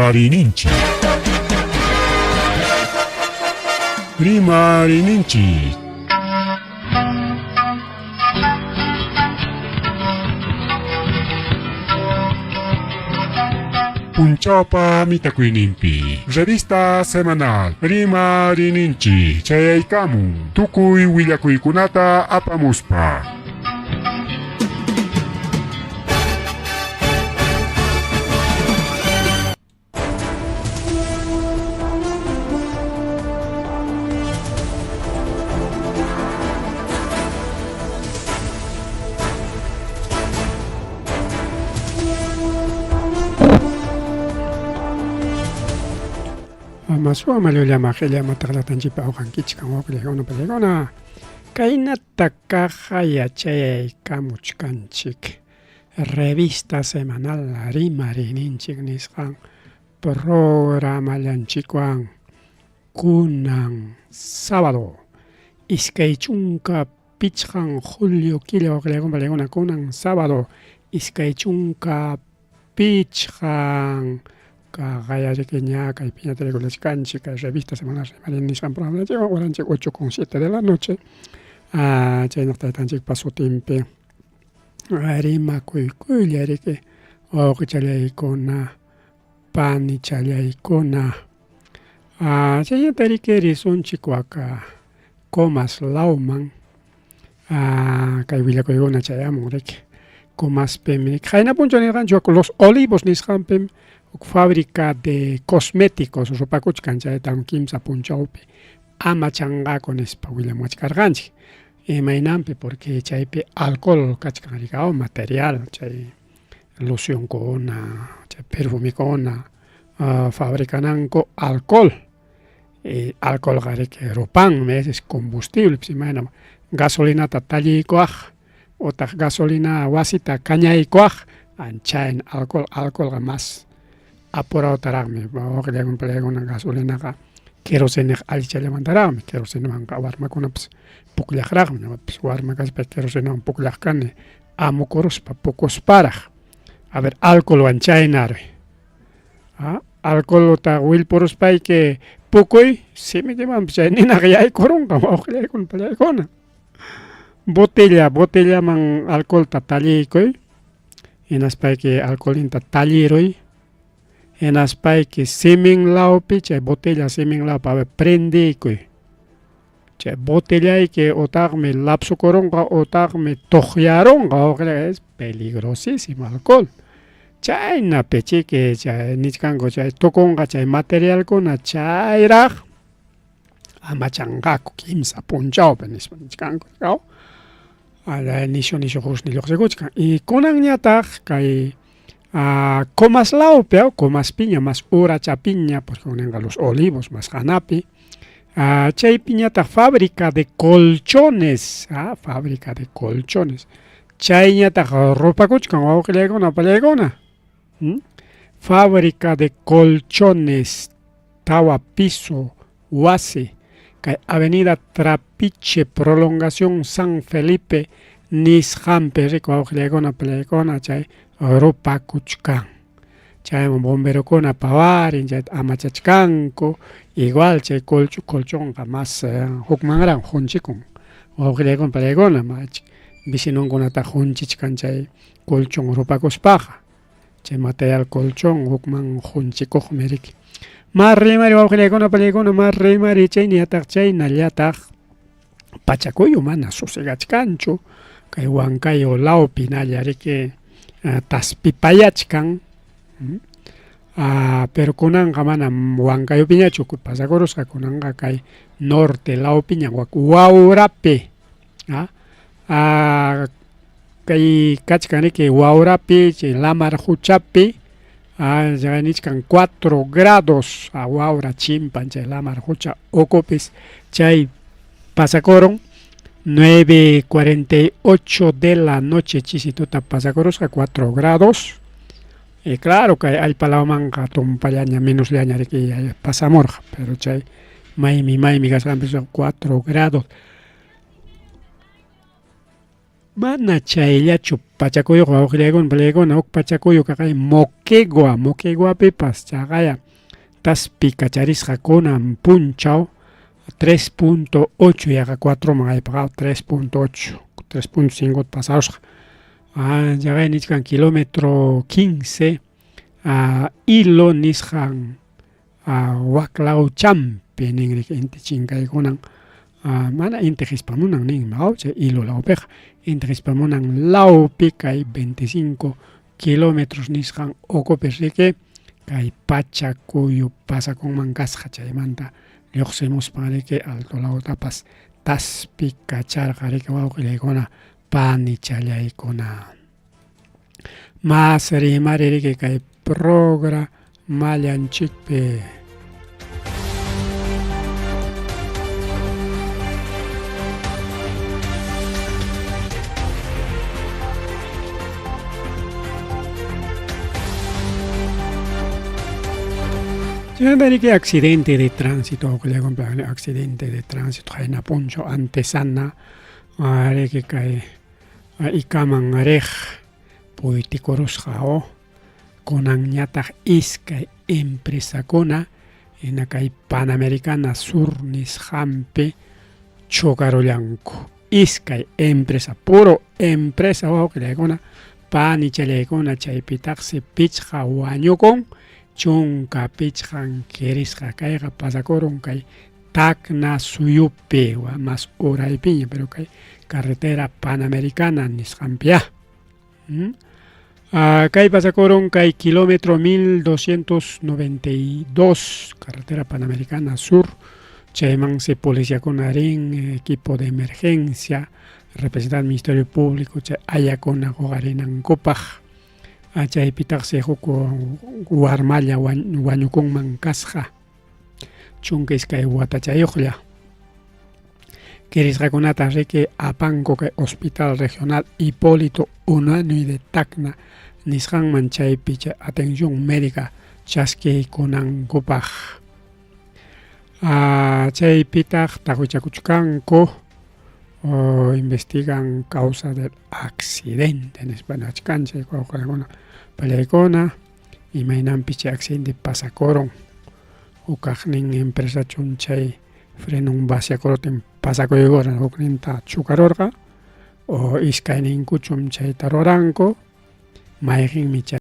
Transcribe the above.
Rimarininchik. Rimarininchik. Punchawpa mitakuyninpi revista semanal Rimarininchik chayaykamun tukuy willakuykunata apamuspa. Maswa mallullama qillama taqlatanchikpa awqankichik wawqillikuna panikuna kaynata kaq yachayaykamuchkanchik Revista Semanal Rimariyninchik nisqan programallanchikwan kunan sábado 25 julio killa wawqillikuna panikuna kunan sábado 25 kaqayariki ña kaypiña tarikulachkanchik kay Revista Semanal Rimariynin nisqan programallanchikwan horanchik 8:07 de la noche chaynaq taytanchikpa sutinpi rimakuykuylla riki wawqichallaykuna panichallaykuna chaynata riki risunchik waka Comas lawman kay willakuykuna chayamun riki Comaspim qayna punchaw nirqanchik Los Olivos nisqanpim huk fábrica de cosméticos rupakuchkan chaytam kimsa punchawpi amachanqaku nispa willamuwachkarqanchik imaynanpi porque chaypi alcohol kachkan riki material chay locionkuna chay perfumekuna fabricananku alcohol alcoholqa riki rupanmi es combustible imaynam gasolinata talliykuwaq utaq gasolina wasita kañaykuwaq chayna alcohol alcoholqa mas apurawtaraqmi wawqillakuna payllaykuna gasolinaqa queroseneqa allichallamantaraqmi querosenewanqa warmakunapas pukllaqraqmi ñuqapas warma kaspa querosenewan pukllaq kani amukuruspa pukusparaq a ver alcoholwan chaynari alcoholta willpuruspayki pukuy simiykimanpas chay ninaqa yaykurunqa wawqillaykuna pallaykuna botella botellaman alcoholta talliykuy hinaspayki alcoholninta talliruy hinaspayki simin lawpi chay botella simin lawpi a ver prendiykuy chay botellayki utaqmi lapsukurunqa utaqmi tuqyarunqa wawqillayqa es peligrosísimo alcohol chaynapi chiki chay nichkanku chay tukunqa chay materialkuna chayraq amachanqaku kimsa punchawpi nispa nichkanku nishu nishu qusni lluqsikuchkan y kunanñataq kay Comas lawpi Comaspiña mas urachapiña porque kunanqa Los Olivos mas hanapi chaypiñataq fábrica de colchones fábrica de colchones chayñataq rupakuchkan wawqillaykuna pallaykuna fábrica de colchones tawa piso wasi kay avenida Trapiche prolongación San Felipe nisqanpi riki wawqillaykuna pallaykuna chay rupakuchkan chayman bomberokuna pawarin chayta amachachkanku igual chay colchonqa mas hukmanraqmi qunchikun wawqillaykuna pallaykuna vecinonkunata qunchichkan chay colchón rupakuspaqa chay material colchón hukman qunchikuqmi riki ma rimari wawqillaykuna pallaykuna ma rimari chaynallataq chaynallataq pachakuyu mana sucegachkanchu kay Huancayo lawpi hinalla riki taspipayachkan pero kunanqa manam Huancayopiñachu pasakurusqa kunanqa kay norte lawpiña Huaurapi kay kachkan riki Huaurapi chay lamar quchapi nichkan 4 grados Huaura chimpan chay lamar qucha ukupis chay pasakurun 9:48 de la noche chisi tuta pasakurusqa 4 grados y claro kay allpa lawmanqa tumpallaña menosllaña riki pasamurqa pero chay maymi maymi kasqanpis 4 grados. Mana chayllachu pachakuyuq wawqillaykuna panillaykuna huk pachakuyuq kaqay Moquegua, Moqueguapipas chaqaya taspi kacharisqa kunan punchaw 3.8 yaqa 4 man aypaqa 3.8 3.5 pasarusqa chaqay nichkan kilómetro 15 Ilo nisqan waklaw champi nin riki inti chinkaykunan mana inti qispamunan ninmi aw chay Ilo lawpiqa inti qispamunan lawpi kay 25 kilómetros nisqan ukupi riki kay pacha kuyu pasakunman kasqa chaymanta lluqsimuspan riki alto lawtapas taspi kacharqa riki wawqillaykuna panichallaykuna. Mas rimari riki kay programallanchikpi. Chaymanta riki accidente de tránsito accidente de tránsito qayna punchaw antesana riki kay ikaman riq puytikurusqa o kunanñataq iskay empresakuna hina kay Panamericana Sur nisqanpi chocarullanku iskay empresa puro empresa wawqillaykuna panichallaykuna chaypitaqsi pichqa wañukun 15 kirisqa kayqa pasakurun kay Tacna suyupi mas uraypiña pero kay carretera Panamericana nisqanpi ya. Kay pasakurun kay kilómetro 1292 carretera Panamericana Sur chaymansi policiakuna rin equipo de emergencia representante del Ministerio Público chay ayakuna huqarinankupaq chaypitaqsi huk warmalla wañukunman kasqa 12 watachayuqlla kirisqakunata riki apanku kay Hospital Regional Hipólito Unanue de Tacna nisqanman chaypi chay atención médica chaskiykunankupaq chaypitaq taqwichakuchkanku investigan causa del accidente nispa nachkan chay wawqikuna pallaykuna imaynanpi chay accidente pasakurun hukaqnin empresachun chay frenon vaciakurutin pasakuykuran hukninta chukarurqa o iskayninkuchum chayta ruranku mayqinmi chay.